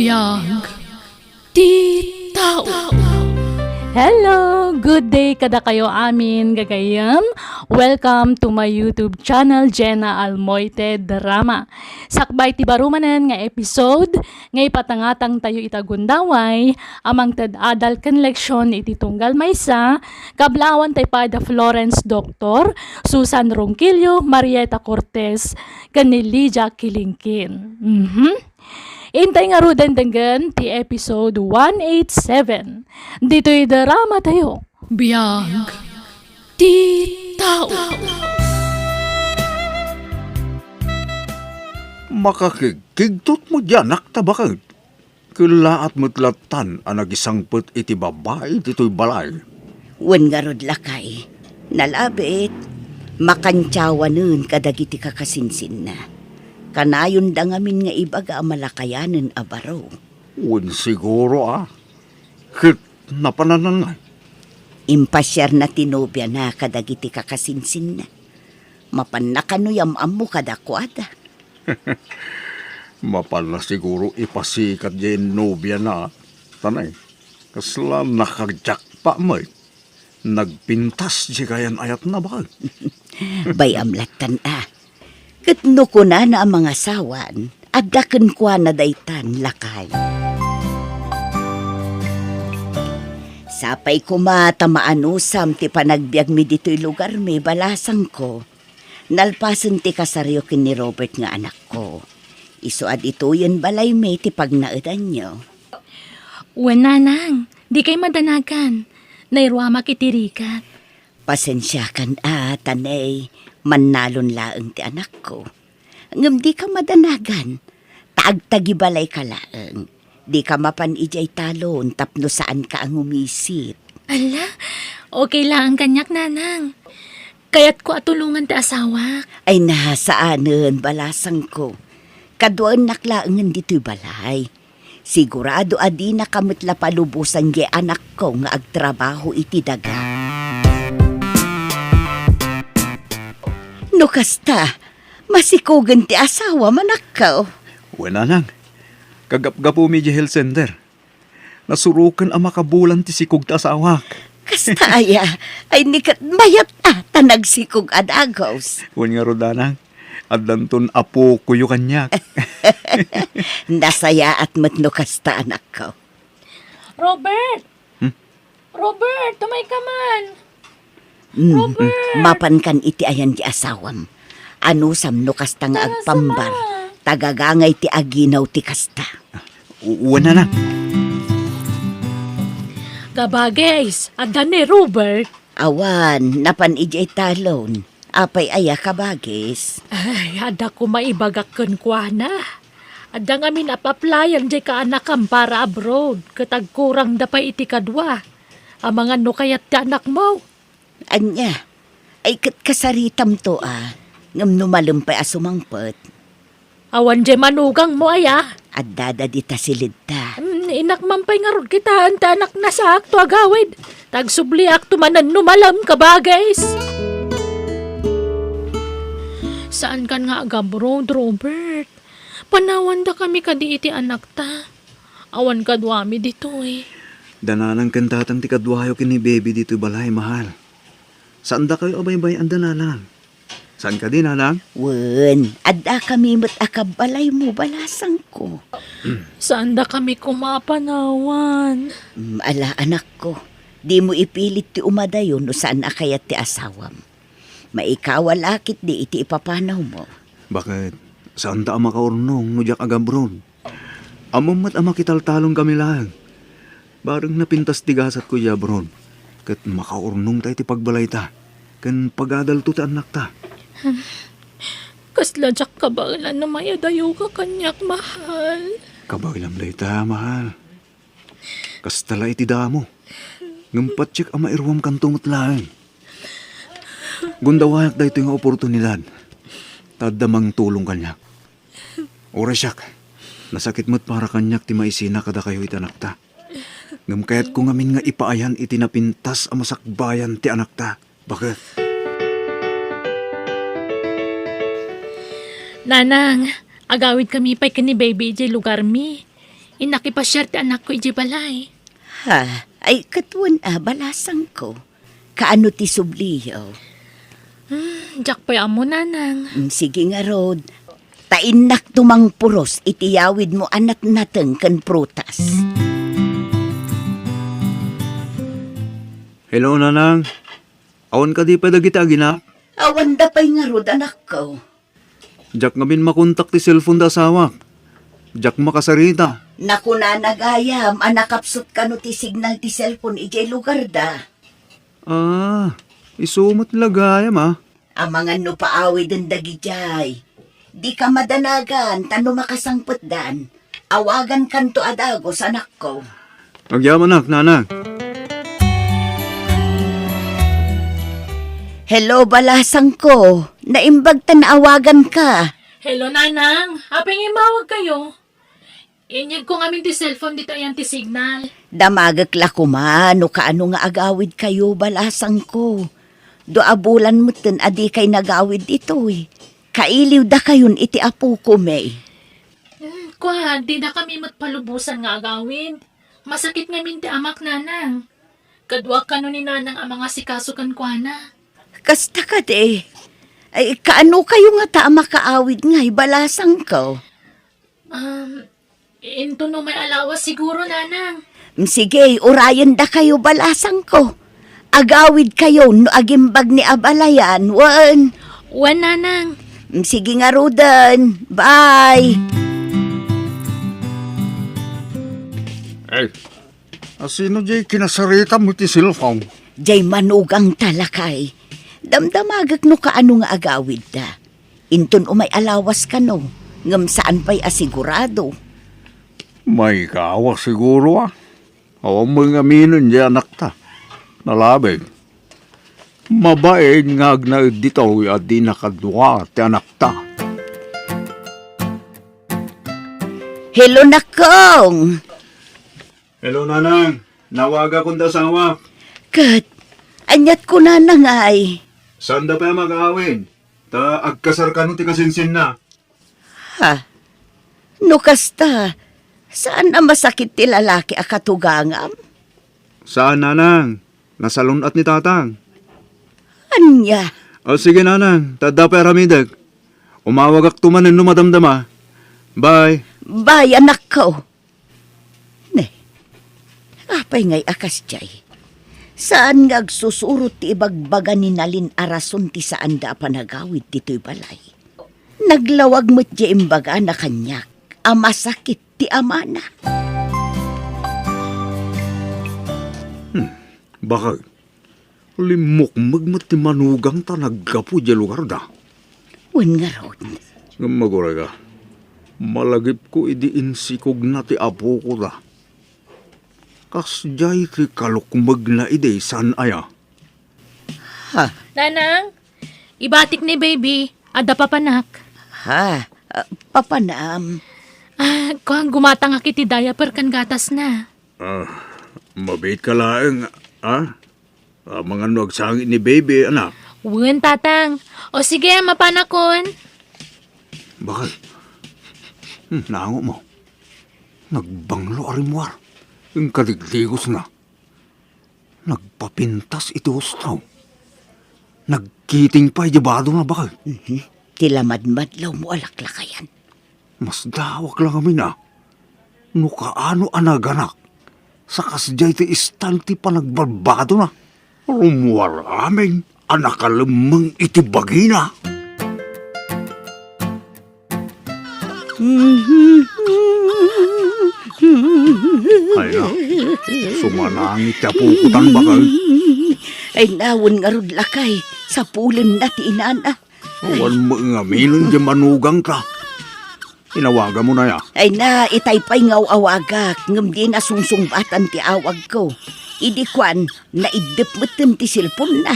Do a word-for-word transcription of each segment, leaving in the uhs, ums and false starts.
Biag ti tao. Hello! Good day kadakayo amin, gagayyem. Welcome to my YouTube channel, Jenna Almoite Drama. Sakbay ti baro manen nga episode, nga ipatangatang tayo ita gundaway, a mangted adal ken leksyon iti tunggal maysa, kablawan tay pay da Florence Doctor, Susan Ronquillo, Marieta Cortez, ken ni Lydia Kilingkin. Mhm. Intay ngaruden denggen ti episode one eight seven. Ditoy drama tayo. Biag ti tao. Makakigkigtot mo diay anak ta baket. Kellaat met lattan a nagisangpet iti babai ditoy balay. Wen ngarud, lakay, nalabit, makantiawanen kadagiti kakasinsinna. Kanayonda ngamin nga ibaga a malakayanen a baro. Wen siguro a. Ket napananan ngay? Impasiarna ti nobiana kadagiti kakasinsinna. Mapanna kano yam-ammo kadakuada. Mapanna siguro ipasikat diay nobiana. Tanay, kasla nakajakpa met. Nagpintas diay kayan-ayatna, baket. Bay-am lattan a. Ket no kunana a mangasawan, adda kenkuana daytan, lakay. Sapay koma ta maanusam ti panagbiagmi ditoy lugarmi, balasangko. Nalpasen ti kasaryo ken ni Robert nga anakko. Isu a ditoyen balaymi ti pagnaedanyo. Wen, nanang, dikay madanagan. Nairuamak iti rigat. Pasensiakan a, tanay, mannalon laeng ti anakko. Ngem dika madanagan, ta agtagibalayka laeng. Dika mapan idiay talon tapno saanka a ngumisit. Ala, okay laeng kaniak, nanang. Kayatko a tulongan ti asawak. Ay na, saanen, balasangko. Kaduaennak laengen ditoy balay. Sigurado a dinaka met la palubosan diay anakko nga agtrabaho iti daga. No kasta, masikogen ti asawam, anakko. Wen, nanang, kagapgapumi idiay health center. Nasuroken a makabulan ti sikog ti asawak. Kasta aya, ay ni ket mayat a ta nagsikog a dagus. Wen ngarud, nanang, addanton apokoyo kaniak. Nasayaat met no kasta, anakko. Robert! Hmm? Robert, umayka man! Mm, mm. Robert! Mapankan iti ayan ti asawam. Anusam no kasta nga agpambar, ta gagangay ti aginaw ti kasta. U-, wen, nanang. Kabagis, adda ni Robert? Awan, napan idiay talon. Apay aya, kabagis? Ay, adda koma ibagak kenkuana. Adda ngamin a-applyan diay kaanakam para abroad, ket agkurangda pay iti kadua. Amangan no kayat ti anakmo. Ania? Ay, ket kasaritamto a, ngem no malem pay a sumangpet. Awan diay manugangmo aya? Addada dita siled ta. Hmm, innak man pay ngarud kitaen ti anakna saakto a gawid. Ta agsubliakto manen no malem, kabagis. Saankan nga agabroad, Robert. Panawandakami kadi iti anakta. Awan kaduami ditoy. Da nanang ken tatang ti kaduayo ken ni Baby ditoy balay, mahal. Saandakayo a baybay-an da nanang. Saan kadi, nanang? Wen, addakami met a kabbalaymo, balasangko. Saandakami koma a panawan. Mm, ala, anakko, dimo ipilit ti umadayo no saan a kayat ti asawam. Maikawa la ketdi iti ipapanawmo. Baket, saanta a makaurnong no diak agabroad? Ammom met a makitaltalon kami laeng. Bareng napintas ti gasatko idiay abroad, ket makaurnongta iti pagbalayta, ken pagadalto ti annakta. Kasla diak kabaelan no mayadayoka kaniak, mahal. Kabaelam dayta, mahal. Kasta la iti damo. Ngem patiek a mairuamkanto met laeng. Gundawayak daytoy nga oportunidad. Ta adda mangtulong kaniak. Uray siak, nasakit met para kaniak ti maisina kadakayo iti anakta. Ngem kayatko ngamin nga ipaayan iti napintas a masakbayan ti anakta. Baket. Nanang, agawidkami pay ken ni Baby idiay lugarmi. Innak ipasiar ti anakko idiay balay. Ha? Ay, ket wen a, balasangko. Kaano ti subliyo? Hmm, diak pay ammo, Nanang. Mm, sige ngarud. Ta innakto mangpuros iti yawidmo a natnateng ken prutas. Hello, Nanang. Awan kadi pay dagiti aginak? Awanda pay ngarud, anakko. Diak ngamin makontak ti cellphone da asawak. Diak makasarita. Nakunana gayam a nakapsut kano ti signal ti cellphone idiay lugarda. Ah, isu met la gayam, a. Amangan no paawiden dagidiay. Dika madanagan, ta no makasangpetdan, awagankanto a dagus, anakko. Agyamanak, Nanang. Hello, balasangko. Naimbag ta naawaganka. Hello, Nanang. Apay nga immawagkayo? Inyegko ngamin ti cellphone ditoy ayan ti signal. Damagek la koma no kaano nga agawidkayo, balasangko. Dua a bulan metten a dikay nagawid ditoy. Kailiwdakayon iti apoko, May. Hmm, kua, didakami met palubosan nga agawid. Masakit ngamin ti amak, Nanang. Kaduak kano ni Nanang a mangasikaso kenkuana. Kasta kadi. Ay, kaano kayo ngata a makaawid ngay, balasangko? Um, into no may alawas siguro, Nanang. Mm, sige, urayendakayo, balasangko. Agawidkayo no agimbag ni abalayan, wen. Wen, Nanang. Mm, sige ngaruden. Bye. Ay, asino jay kinasaritam iti cellphone? Jay manugangta, lakay. Damdamagek no kaano nga agawidda. Inton umay alawas kano, ngem saan pay a sigurado. May kawas siguro, a. Awan met ngaminen jay anakta. Nalabig. Mabain nga agnaed ditoy a di nakadua ti anakta. Hello, nakong! Hello, Nanang. Nawagakon da asawak. Ket, aniat kunana ngay? Saanda pay a makaawid, ta agkasar kano ti kasinsinna. Ha? No kasta, saan a masakit ti lalaki a katugangam? Saan, Nanang. Nasalun-at ni Tatang. Ania? O, sige, Nanang. Ta adda pay aramidek. Umawagakto manen no madamdama. Bye. Bye, anakko. Ne, apay ngay a kasdiay? Saan nga agsusurot ti ibagbaga ni Nalin a rason ti saanda a panagawid ditoy balay? Naglawag met diay imbagana kaniak a masakit ti amana. Hmm, bakay. Limmukmeg met ti manugangta naggapu idiay lugarda. Wen ngarud. Ngem agurayka, malagipko idi insikogna ti apokota. Kasdiay ti kalukmegna idi, saan aya? Ha? Nanang, ibatik ni baby, adda papanak. Ha? Ah, papanam? Ah, kuan, gumatangak iti diaper ken gatasna. Ah, mabiitka laeng, ah? Amangan no agsangit ni baby, anak. Wen, Tatang. O sige, mapanakon. Bakit? Hmm, naango mo. Nagbanglo a rimmuar. Ing kadigdigosna. Nagpapintas iti husto. Nagkiting pay di badona, bakit? Mhm. Ti lamadmadlaw mo a laklakayan. Masdawak la ngamin a no kaano a naganak sa kasdiay ti istan ti panagbarbadona. Rummuar amin a nakalemmeng iti bagina. Ay na, sumanangit ti apokotan, bakal. Ay na, wen ngarud, lakay, sapulenna ti inana. Awan met ngaminen di manugangta. Inawagan mo na ya. Ay na, itay pay nga awagak, ngem dina sungsungbatan ti awagko. Idi kuan, naiddep metten ti cellphone na.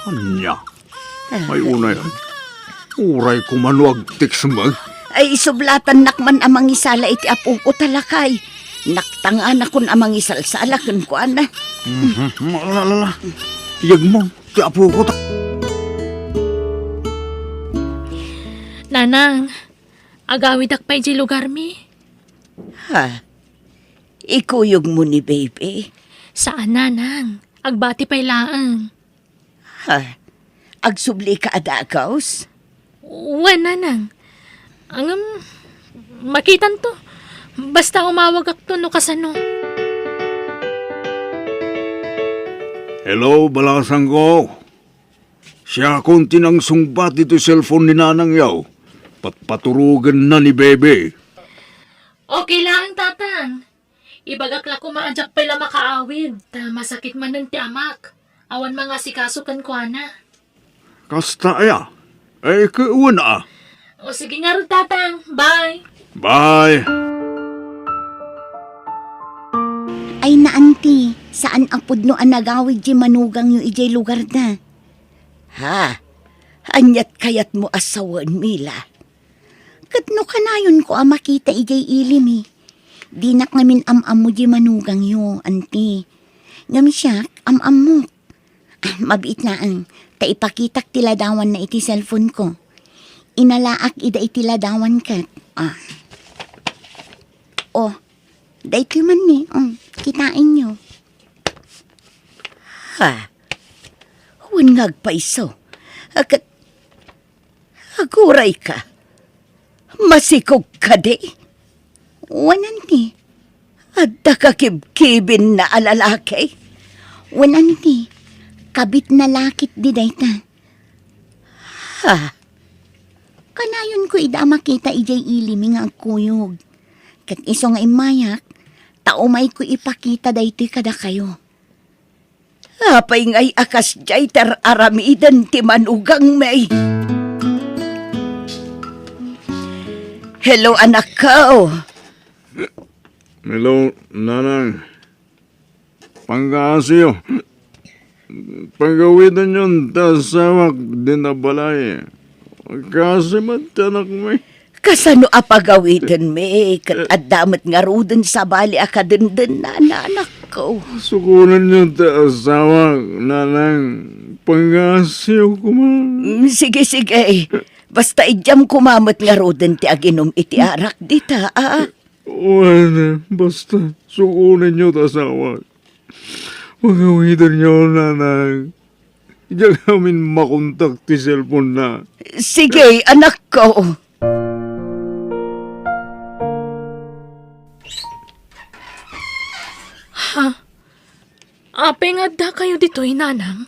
Ania? Ay, unay, ay. Uray ko man no agtext mo. Ay, isublatannak man a mangisala iti apoko ta lakay. Naktanganakon a mangisalsala kenkuana. Mhm. Ala, ala, ala. Yegmo. Ti apoko ta. Nanang, agawidak pay di lugarmi. Ha? Ikuyogmo ni Baby? Saan, Nanang. Agbati pay laeng. Ha? Agsublika a dagaws? Wen, Nanang. Ngem, makitanto. Basta umawagakto no kasano. Hello, balasangko. Siakon ti nangsungbat iti cellphone ni nanangyo. Patpaturogenna ni Bebe. Okay lang, Tatang. Ibagak la koma a diak pay la makaawid, ta masakit manen ti amak. Awan mangasikaso kenkuana. Kasta aya? Ay, ket wen a. O, sige ngarud, Tatang. Bye. Bye. Ay na, Auntie, saan a pudno a nagawid diay manugangyo idiay lugarda. Ha? Aniat kayatmo a sawen, Mila? Ket no kanayonko a makita idiay ili mi, dinak ngamin am-ammo diay manugangyo, Auntie. Ngem siak, am-ammok. Ah, mabiit laeng, ta ipakitak ti ladawanna iti cellphone-ko. Inalaak ida iti ladawan ket, ah. Oh, daytoy man ni, oh, kitaenyo. Ha? Wen nga agpayso. Ket, agurayka. Masikog kadi? Wen, Auntie. Adda kakibkibinna a lalaki? Wen, Auntie. Kabitna la ketdi dayta. Ha? Kanayonko ida a makita idiay ili mi nga agkuyog. Ket isu nga immayak, ta umayko ipakita daytoy kadakayo. Apay ngay a kasdiay ti ar-aramiden ti manugangmi? Hello, anakko. Hello, Nanang. Pangngaasim. Pagawidenyon ti asawak dita balay. Kaasi met ti anakmi. Kasano a pagawidenmi, ket adda met ngaruden sabali a kadenden, anakko. Sukonenyo ti asawak, Nanang. Pangngaasim koma. Mm, sige, sige. Basta idiam koma met ngaruden ti aginum iti arak dita, a? Wen, basta, sukonenyo ti asawak. Pagawidenyo, Nanang. Diak amin makontak ti cellphone-na. Sige, anakko. Ha? Apay nga addakayo ditoy, Nanang?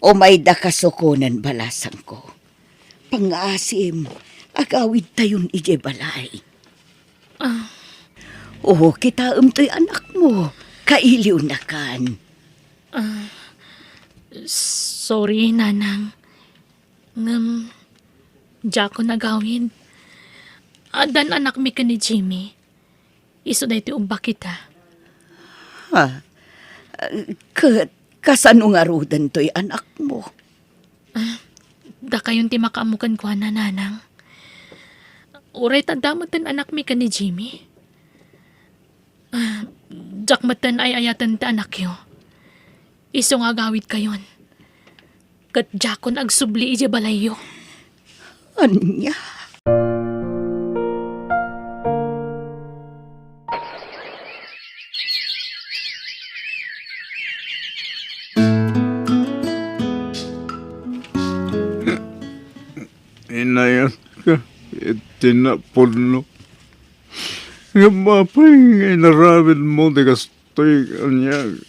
Umayda kasukonen, balasangko. Pangngaasim, agawidtayon idiay balay. Ah. Oo, kitaem toy anakmo. Kailiwnakan. Ah, sorry, Nanang. Ngem, diakon agawid. Addan anakmi ken ni Jimmy. Isu daytoy ubbak ita. Ha? Ket kasano ngaruden toy anakmo? Ah, dakayon ti makaammo kenkuana, Nanang. Uray ta adda metten anakmi ken ni Jimmy. Ah, diak metten ay-ayaten ti anakyo. Isu nga agawidkayon. Ket diakon agsubli idiay balayyo. Ania? Inayatka iti napudno. Ngem apay nga inaramidmo ti kas-, Toy kaniak.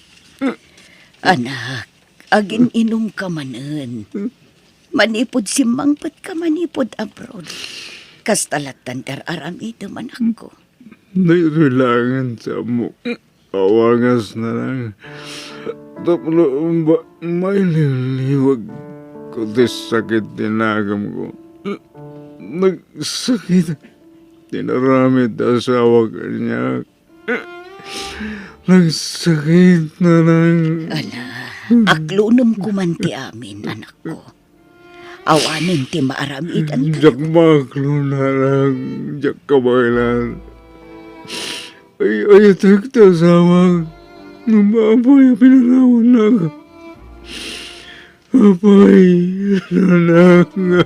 Anak, agin-inumka manen. Manipud simmangpetka manipud abroad. Kasta lattan ti ar-aramidem, anakko. Daytoy laengen ti ammok. Awangasna lang. Tapno ba-, mailiwliwag ko ti sakit ti nagamko. Nagsakit ti inaramid ti asawak kaniak. Nagsakit, Nanang. Ala, aklonem koman ti amin, anakko. Awanen ti maaramidanka. Diak maaklo, Nanang. Diak kabaelan. Ay-ayatek ti asawak. Ngem apay a pinanawannak? Apay, Nanang.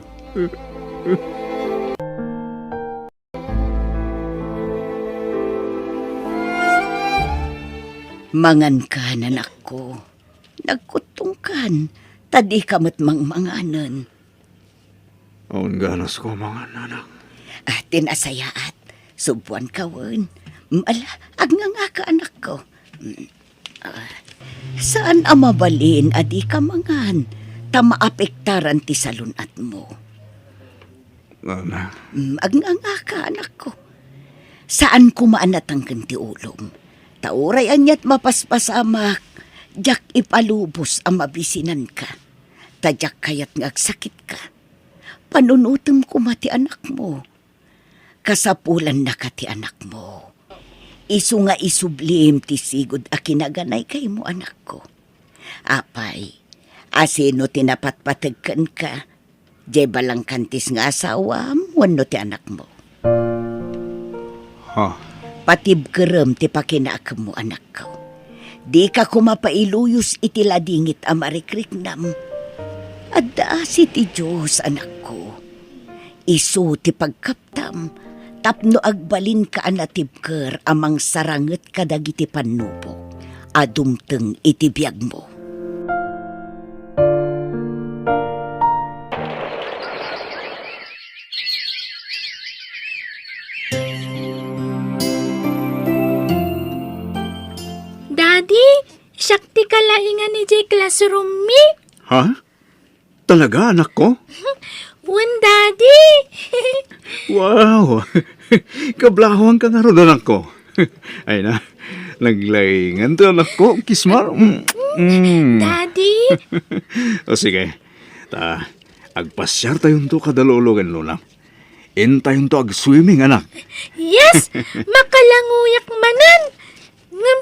Mangankan, anakko. Nagkuttongkan, ta dika met mangmanganen. Awan ganasko a mangan, anak. Ah, ti nasayaat, subuanka wen. Mm, ala, agngangaka, anakko. Mm, ah, saan a mabalin a dika mangan, ta maapektaran ti salun-atmo. Anak. Mm, agngangaka, anakko. Saan koma a natangken ti ulom. Ta uray aniat mapaspasamak, diak ipalubos a mabisinanka. Ta diak kayat nga agsakitka. Panunotem koma ti anakmo. Kasapulannaka ti anakmo. Isu nga isublim ti sigud a kinaganay kaymo, anakko. Apay, asino ti napatpateg kenka? Diay balangkantis nga asawam wenno ti anakmo? Ha? Patibkerem ti pakinaakemmo, anakko. Dika koma pailuyos iti ladingit a marikriknam. Adda asi ti Dios, anakko. Isu ti pagkaptam tapno agbalinka a natibker a mangsaranget kadagiti pannubok a dumteng iti biagmo. Daddy, siak ti kalaingan idiay classroom mi. Ha? Talaga, anakko? Wen, Daddy. Wow! Kablawanka ngarud, anakko. Ay na, naglaingan ti anakko, Kismar. Mm, mm. Daddy? O sige, ta, agpasiartayonto kada lolo ken lola. Intayonto agswimming, anak. Yes! Makalanguyak manen! Ngem,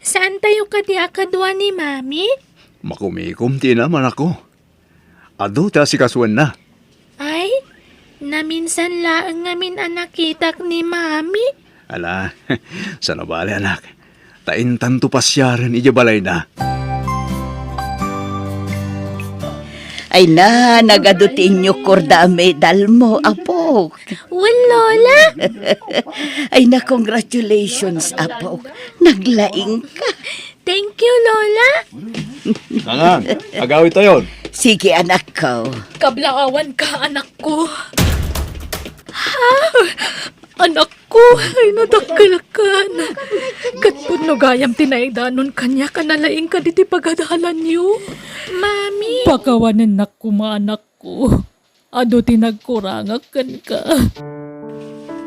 saantayo kadi a kadua ni Mami? Makumikom ti inam, anakko. Adu ti asikasoenna. Ay, naminsan laeng ngamin a nakitak ni Mami. Ala, saan a bale, anak. Ta intanto pasiaren idiay balayna. Ay na, nagadu ti inyukor da a medalmo, apok. Wen, Lola. Ay na, congratulations, apok. Naglaingka. Thank you, Lola. Nanang, agawidtayon. Sige, anakko. Kablaawanka, anakko. Ha? Anakko, ay nadakkelkan. Ket pudno gayam ti naidanon kaniak a nalaingka ditoy pagadalanyo. Mami. Pakawanennak koma, anakko. Adu ti nagkurangak kenka.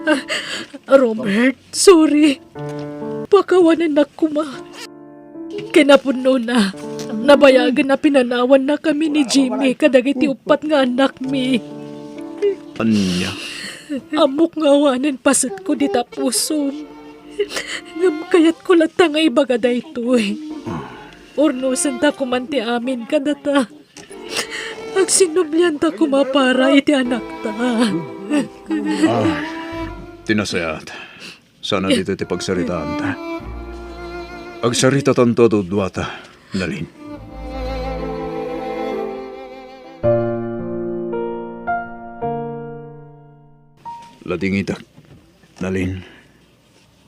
Ah, Robert, sorry. Pakawanennak koma. Kinapudnona, nabayagen a pinanawannakami ni Jimmy kadagiti uppat nga annakmi. Ania? Ammok nga awanen pasetko dita pusom. Ngem kayatko latta nga ibaga daytoy. Urnosenta koman ti amin kadata. Agsinublianta koma para iti anakta. Ah, ti nasayaat. Saan a ditoy ti pagsaritaanta. Agsaritatanto a duduata, Nalin. Ladingitak, Nalin.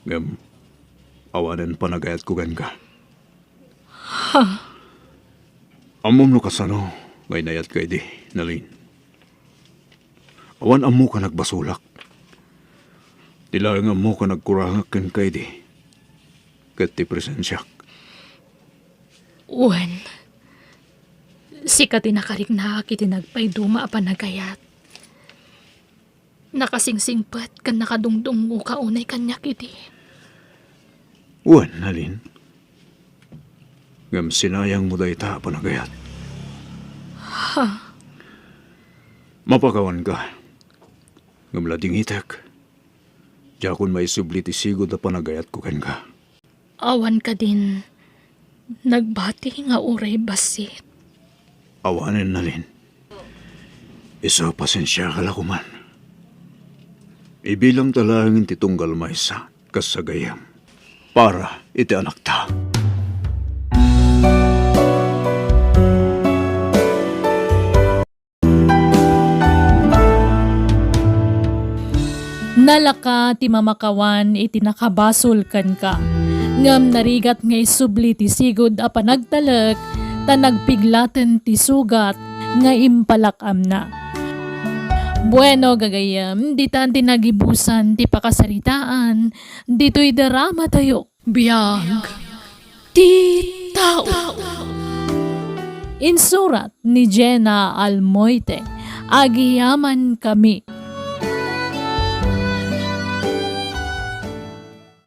Ngem, awanen panagayatko kenka. Ha? Ammom no kasano nga inayatka idi, Nalin. Awan ammok a nagbasolak. Ti laeng ammok a nagkurangak kenka idi ket ti presensiak. Wen, sika ti nakariknaak iti nagpayduma a panagayat. Nakasingsingpet ken nakadungdungngoka unay kaniak idi. Wen, Nalin. Ngem sinayangmo dayta a panagayat. Ha? Mapakawanka. Ngem ladingitek. Diakon maisubli ti sigud a panagayatko kenka. Awan kadin nagbati nga uray bassit? Awanen, Nalin. Isu a pasensiaka la koman. Ibilangta laeng ti tunggal maysa kas gagayyem para iti anakta. Nalaka ti mamakawan iti nakabasol kenka. Ngem narigat nga isubli ti sigud a panagtalek, ta nagpiglaten ti sugat nga impalak-amna. Bueno, gagayyem, ditan ti nagibusan ti pakasaritaan ditoy drama tayo. Biag ti tao. Insurat ni Jenna Almoite. Agyamankami.